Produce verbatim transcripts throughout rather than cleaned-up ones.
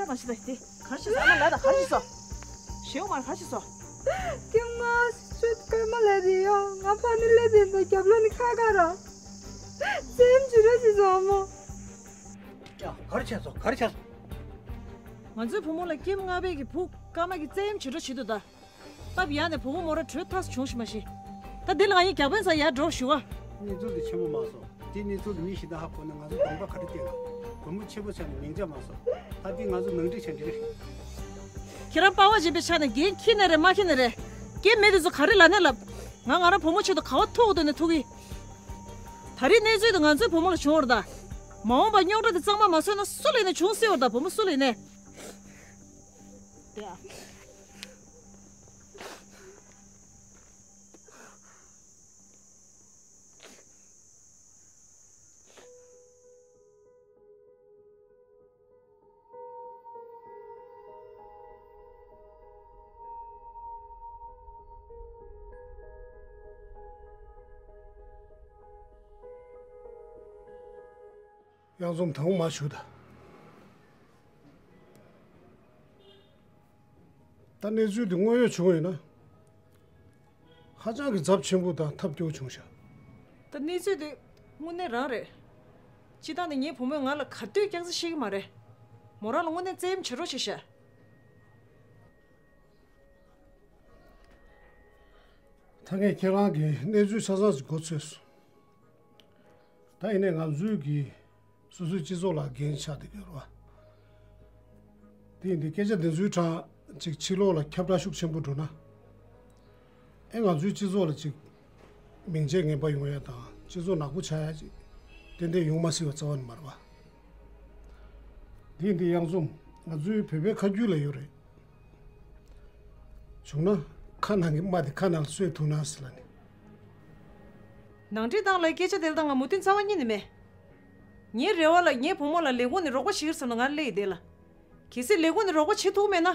མ་ཤི་ད་དེ། གར་ཤི་སོ་ཨ་མ་ལ་ད་གར་ཤི་སོ། ཞེའུ་མར་གར་ཤི་སོ། ཀྱང་མ་ཤི་ཀར་མ་ལ་རི་ཡོ་ང་ཕ་ནི་ལེ་དེ་ནོ་རྒྱབ་ལོ་ནི་ཁ་ཁ་ར། སེམས་ཅི་ར་ཤི་སོ་ཨ་མ། ཡ་གར་ཆས་སོ་གར་ཆས་སོ། ང་ཚོའི་བུ་མོ་ལ་ཀྱེམ་ལྔ་པའི་གི་བུ་ཀར་མ་གི་རྩེད་ཡམ་བྱེད་འགྲོ་བྱེད་དུ་ད། སྟབས་ཡག་ནས་བུ་མོ་མོ་ར་བྲོས་ཐག་བྱུང་ཞིག་མ་ཤེས། ད་འདི་ལ་ང་གཉིས་རྒྱག་ཕན་ས་ཡར་འགྲོ་ཞུ་བ། གནས་ཚུལ་འདི་ཆེན་པོ་མ་སོང་། དེ་གནས་ཚུལ་འདི་མི་ཞིག་ད་ཧ་གོ་ན་ང་ཚོ་གདོང་པ་ག་རེ་བསྟན་ན། མགོན་པོ་ཆེན་པོ་ཆགས་ནས་མིང་ཆགས་མ་སོང་། ད་འདི་ང་ཚོ་ནང་འགྲིག་བྱ་འགྲིག་རེད། ཁྱེད་རང་པ་ཕ་བྱིན་པའི་ཆ་ནས་འགན་འཁྱེར་ནི་རེད་མ་འཁྱེར་ནི་རེད། སྐྱེ་མེད་དེ་ཚོ་ག་རེ་ལ་ནས་ལབ། ང་ང་རང་བུ་མོ་ཆེད་དུ་ག་བ་ཐུག་འདོད་ནས་ཐུག་གི། ད་རེས་གནས་ཚུལ་དུ་ང་ཚོའི་བུ་མོ་ལ་བྱུང་བར་ད། མ་འོངས་པ་རྙོག་དྲ་དེ་གཙང་མ་མ་བཟོས་ན་སུ་ལ་ཡིན་ན་བྱུང་སྲིད་བར་ད་བུ་མོ་སུ་ལ་ཡིན་ནས། དེ་ཨ། གཡང་འཛོམས་དང་མ་ཞུ་ད། ད་གནས་ཚུལ་འདི་དངོས་ཡོད་བྱུང་ཡོད་ན། ཧ་ཅང་གི་ཚབས་ཆེན་པོ་དང་ཐབས་སྐྱོ་བྱུང་ཤག་ད་གནས་ཚུལ་འདི་དངོས་གནས་རང་རེད། སྤྱི་བཏང་ནས་ངའི་བུ་མོས་ང་ལ་ག་དུས་སྐྱག་རྫུན་བཤད་ཀྱི་མ་རེད། མོ་རང་ལ་དངོས་གནས་བཙན་གཡེམ་བྱེད་རོགས་བྱེད་ཤག་ད་ངས་ཁྱེད་རང་གི་གནས་ཚུལ་ཆ་ཚང་ཞིག་མགོ་ཚོས་སོང་། ད་ཡིན་ནའི་ང་ཚོའི་གི་སོ་སོའི་སྤྱི་ཚོགས་ལ་འགན་ཆགས་བསྡད་ཡོད་རེད་བ། དེ་ཡིན་དུས་སྐད་ཆ་འདི་ཚོའི་གྲས་ཅིག་ཕྱི་ལོགས་ལ་ཁྱབ་བསྒྲགས་ཤུགས་ཆེན་པོ་འགྲོ་ན། ཨེ་ང་ཚོའི་སྤྱི་ཚོགས་ལ་ཅིག་མིང་ཆད་ངན་པ་ཡོང་ཡ་དང་སྤྱི་ཚོགས་ནག་པོ་ཆགས་ཡ་ཅིག་ཏན་ཏན་ཡོང་མ་སྲིད་པ་རྩ་བ་ནས་མ་རེད་བ། དེ་ཡིན་དུས་གཡང་འཛོམས་ང་ཚོའི་བོད་པའི་ཁ་རྒྱུན་ལ་ཡོད་རེད། བྱུང་ན་ཁ་ནང་གི་རྨ་དེ་ཁ་ནང་ལ་གསོས་ཐུབ་ན་ཟེར་ལ་ནི། ནང་འགྲིག་སྟངས་ལ་སྐད་ཆ་དེ་ལ་ད་ང་མོས་མཐུན་རྩ་བ་ཉིད་ནས་མེད། ངའི་རེ་བ་ལ་ངའི་བུ་མོ་ལ་ལས་ཁུངས་ནས་རོགས་པ་བྱེད་ཀྱི་བསམ་ན་ང་སླེབས་ཡི་བསྡད་ལ། གལ་སྲིད་ལས་ཁུངས་ནས་རོགས་པ་བྱེད་ཐུབ་མེད་ན་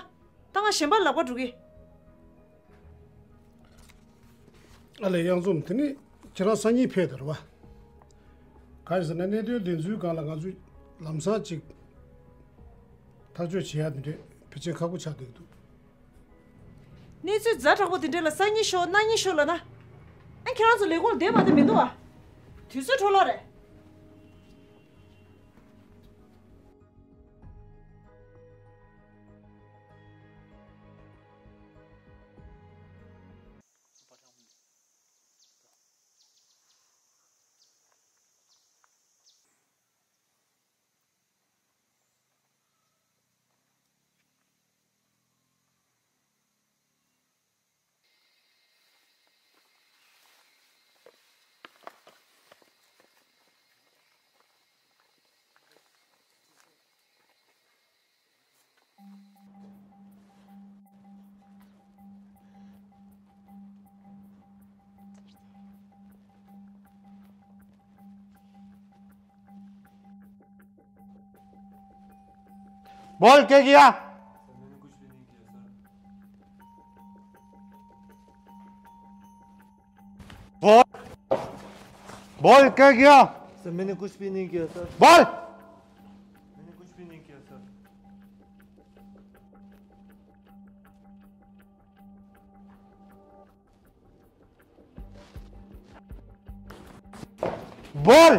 ད་ང་གཞན་པ་ལག་པ་འགྲོ་གི། ཨ་ལས་གཡང་འཛོམས་དེ་ནི་ཁྱེད་རང་སང་ཉིན་ཕེབས་དེ་རེད་བ། ག་རེ་ཟེར་ན་གནད་དོན་འདི་ཚོའི་སྒང་ལ་ང་ཚོས་ལམ་སང་ཅིག་ཐག་གཅོད་བྱེད་ཡ་འདི་འདྲས་ཕལ་ཆེར་ཁག་པོ་ཆགས་བསྡད་ཀྱི་འདུག་གནས་ཚུལ་ཛ་དྲག་པོ་དེ་འདྲས་ལ་སང་ཉིན་ཤོག་གནངས་ཉིན་ཤོག་ལབ་ན། ཨ་ཁྱེད་རང་ཚོ་ལས་ཁུངས་ལ་བསྡད་མ་བསྡད་མི་འདུག་ཨ། དུས་ཚོད་འཕྲོ་བརླག་རེད། बोल, क्या किया? बोल, बोल, क्या किया? सर, मैंने कुछ भी नहीं किया, सर। बोल। मैंने कुछ भी नहीं किया, सर। बोल।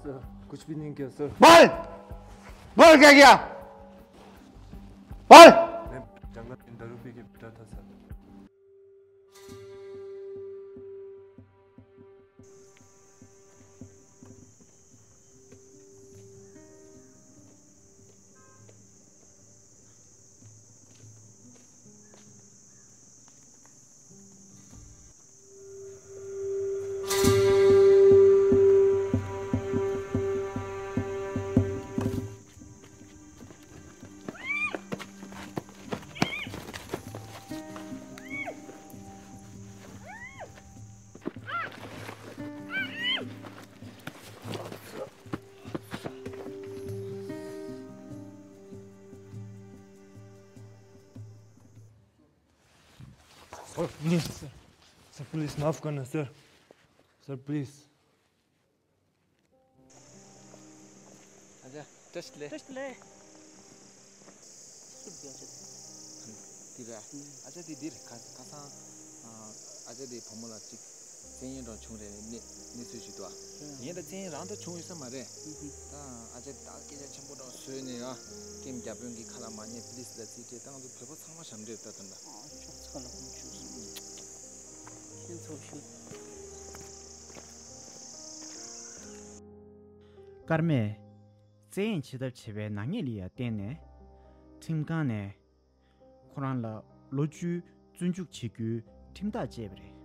सर, कुछ भी नहीं किया, सर। बोल। बोल, क्या किया? बोल। मैं जंगल में दारू पी के बैठा था, सर। सर, प्लीज माफ करना सर। Sir, please. अच्छा, टेस्ट ले। टेस्ट ले। དེ་རེད། ཨ་ཅག་དེ་འདིར་ཁ་ཁ་སང་། ཨ་ཅག་དེ་བུ་མོ་ལ་གཅིག་བཙན་གཡེམ་འདྲ་བྱུང་རེད། གནས་གནས་ཚུལ་ཞིག་འདུག་ཨ། ཡིན་ད་བཙན་གཡེམ་རང་ད་བྱུང་ཡོད་ས་མ་རེད། ད་ཨ་ཅག་དེ་ད་སྐད་ཆ་ཆེན་པོ་འདྲ་བཟོས་ནས་ཡ། ཀེམ་བརྒྱ་དཔོན་གྱི་ཁ་ལ་མ་ཉན་པི་ལིས་ལ་རྩིས་སྤྲད་ད་ང་ཚོ་བོད་པ་ཚང་མ་ཞབས་འདྲེན་ད་ད་ད། ཨ་ཅག་ཚ་ལ་ཁུངས་བཅུག་སོང་། ཁྱེད་ཚོ་ཤོད། ཀརྨས་བཙན་གཡེམ་བྱེད་ཐབས་བྱས་པའི་ནག་ཉེས་ལ་ཡང་བརྟེན་ནས། ཁྲིམས་ཁང་ནས་ཁོ་རང་ལ་ལོ་བཅུའི་བཙོན་འཇུག་བྱེད་རྒྱུའི་ཁྲིམས་ཐག་བཅད་པ་རེད།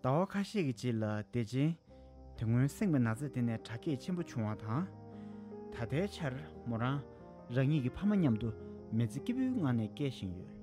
ཟླ་བ་ཁ་ཤས་ཀྱི་རྗེས་ལ་བདེ་ཆེན་དེ་སྔོན་གསེང་པའི་ན་ཚ་དེ་ནས་དྲག་སྐྱེད་ཆེན་པོ་བྱུང་བ་དང་། ད་ལྟའི་ཆར་མོ་རང་རང་ཉིད་ཀྱི་ཕ་མ་མཉམ་དུ་མི་ཚེ་སྐྱིད་པོའི་ངང་ནས་སྐྱེལ་བཞིན་ཡོད།